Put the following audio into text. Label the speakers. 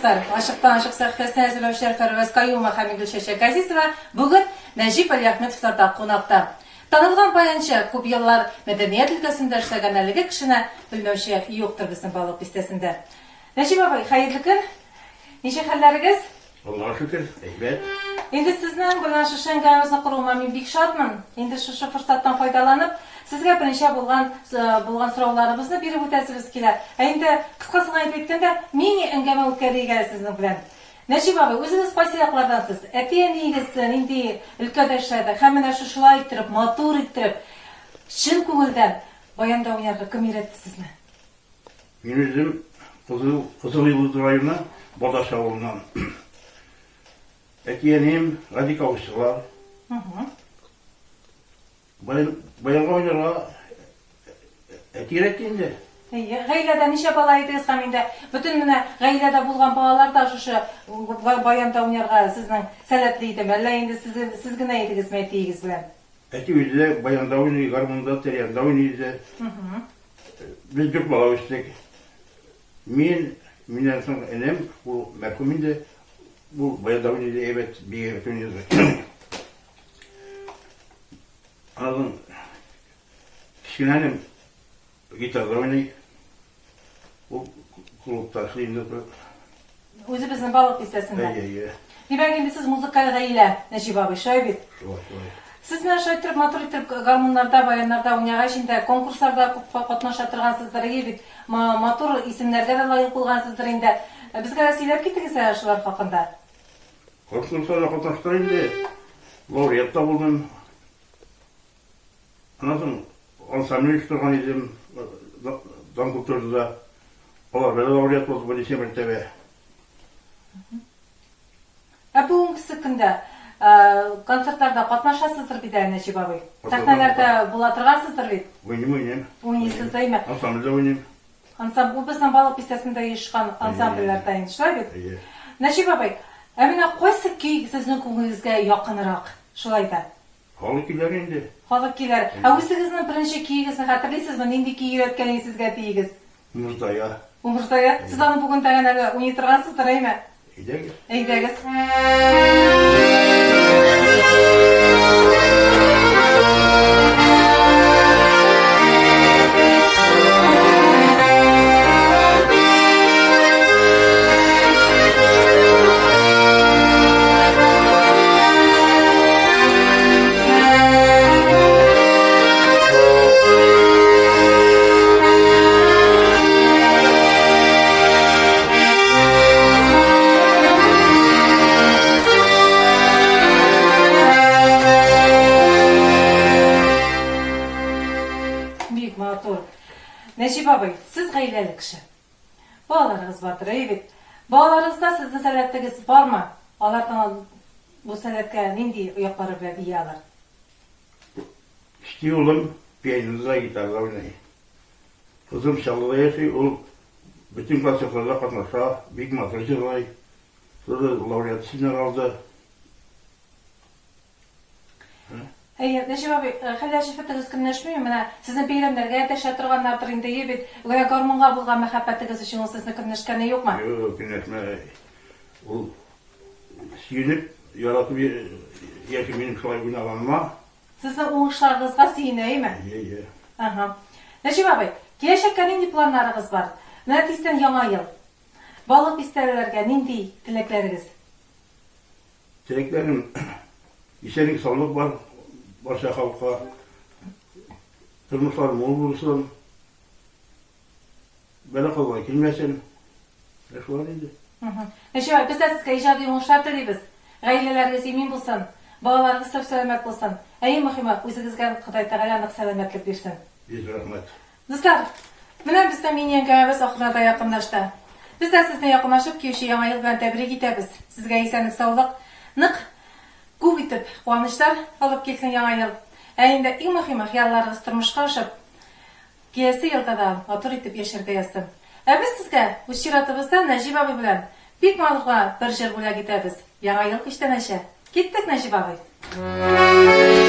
Speaker 1: дуслар, Ачыктан ачык сәхифәсен әзерләүчеләр Фәрваз Каюмова һәм Гөлчәчәк Газизова бүген Нәҗип Вәлиәхмәтовларда кунакта. Танылган баянчы, күп еллар мәдәният өлкәсендә эшләгән әлеге кешене белмәүче юктыр безнең Балык Бистәсендә. Нәҗип абый, хәерле көн! Ничек хәлләрегез?
Speaker 2: Аллага шөкер, әйбәт.
Speaker 1: Инде сезнең белән шушы әңгәмәбезне коруыма мин бик шатмын. Инде шушы форсаттан файдаланып, сезгә берничә булган булган сорауларыбызны биреп үтәсебез килә. Ә инде кыскасын гына итеп әйткәндә, мини әңгәмә үткәрик әле сезнең белән. Нәҗип абый, үзегез кайсы яклардан сез? Әти-әниегез нинди өлкәдә эшләде? Һәм менә шушылай иттереп, матур иттереп, чын күңелдән баянда уйнарга кем өйрәтте сезне?
Speaker 2: Мин үзем Кызыл, Кызыл Йолдыз районы Балтач авылыннан. Әти-әнием гади колхозчылар. Баян, баянга уйнарга әти өйрәтте инде.
Speaker 1: Әйе, гаиләдә ничә бала идегез һәм инде бөтен менә гаиләдә булган балалар да шушы баянда уйнарга сезнең сәләтле идеме, әллә инде сез, сез генә идегезме әтиегез белән?
Speaker 2: Әти үзе дә баянда уйный, гармунда, тальянда уйный иде. Без дүрт бала үстек. Мин, миннән соң энем, ул мәрхүм инде, ул баянда уйный иде, әйбәт, бик әйбәт уйный иде. Аннан кечкенә энем гитарда уйный. Ул клубта эшли инде.
Speaker 1: Үзебезнең Балык Бистәсендә.
Speaker 2: Әйе, әйе.
Speaker 1: Димәк, инде сез музыкаль гаилә, Нәҗип абый, шулай бит?
Speaker 2: Шулай, шулай.
Speaker 1: Сез менә шулай иттереп, матур иттереп гармуннарда, баяннарда уйнагач, инде конкурсларда күп катнаша торгансыздыр, әйе бит? Матур исемнәргә дә лаек булгансыздыр инде. Безгә дә сөйләп китегез әле шулар хакында.
Speaker 2: Конкурсларда катнаштым инде. Лауреат та булдым. Аннан соң ансамбль оештырган идем, Дом культурада. Аларда да лауреат булдым берничә мәртәбә.
Speaker 1: Ә бүгенгесе көндә концертларда катнашасыздыр бит әле, Нәҗип абый? Сәхнәләрдә була торгансыздыр бит?
Speaker 2: Уйныйм, уйныйм.
Speaker 1: Уйныйсыз, әйме?
Speaker 2: Ансамбльдә уйныйм.
Speaker 1: Ансамбль, ул безнең Балык Бистәсендә оешкан ансамбльләрдә инде, шулай бит?
Speaker 2: Әйе.
Speaker 1: Нәҗип абый, ә менә кайсы көй сезнең күңелегезгә якынрак, шулай да?
Speaker 2: Халык көйләре инде.
Speaker 1: Халык көйләре. Ә үзегезнең беренче көегезне хәтерлисезме? Нинди көй өйрәткән иде сезгә әтиегез?
Speaker 2: Умырзая.
Speaker 1: Умырзая. Сез аны бүген тагын әле уйный торгансыздыр, әйме?
Speaker 2: Әйдәгез.
Speaker 1: Әйдәгез. Бик матур. Нәҗип абый, сез гаиләле кеше. Балаларыгыз бардыр, әйе бит? Балаларыгызда сезнең сәләтегез бармы? Алардан бу сәләткә нинди яклары белән ия алар?
Speaker 2: Кечкенә улым пианинода, гитарада уйный. Кызым Чаллыда яши, ул бөтен концертларда катнаша, бик матур җырлый. Тоже лауреат исемнәр алды.
Speaker 1: Әйе, Нәҗип абый, хәләл җефетегез көнләшмиме? Менә сезне бәйрәмнәргә дәшә торганнардыр инде, әйе бит? Гүя гармунга булган мәхәббәтегез өчен ул сезне көнләшкәне юкмы?
Speaker 2: Юк, көнләшмәй. Ул сөенеп, яратып яши минем шулай уйнаганыма.
Speaker 1: Сезнең уңышларыгызга сөенә, әйеме?
Speaker 2: Әйе, әйе.
Speaker 1: Ага. Нәҗип абый, киләчәккә нинди планнарыгыз бар? Менә тиздән Яңа ел. Балык бистәлеләргә нинди теләкләрегез?
Speaker 2: Теләкләрем, исәнлек, саулык бар барча халыкка. Тормышлар мул булсын. Бәла-каза килмәсен. Менә шулар инде.
Speaker 1: Ничего, без дә сезгә иҗади уңышлар телибез. Гаиләләрегез имин булсын, балаларыгыз сау-сәламәт булсын. Ә иң мөһиме, үзегезгә Ходай Тәгалә нык сәламәтлек бирсен.
Speaker 2: Йөз рәхмәт.
Speaker 1: Дуслар, менә безнең мини-әңгәмәбез ахырына да якынлашты. Без дә сезне якынлашып килүче Яңа ел белән тәбрик итәбез. Сезгә исәнлек-саулык, нык, күп итеп куанычлар алып килсен Яңа ел. Ә инде иң мөһиме, хыялларыгыз тормышка ашып, киләсе елда да матур итеп яшәргә язсын. Ә без сезгә үз чиратыбызда Нәҗип абый белән бик матур гына бер җыр бүләк итәбез. Яңа ел күчтәнәче. Киттек, Нәҗип абый!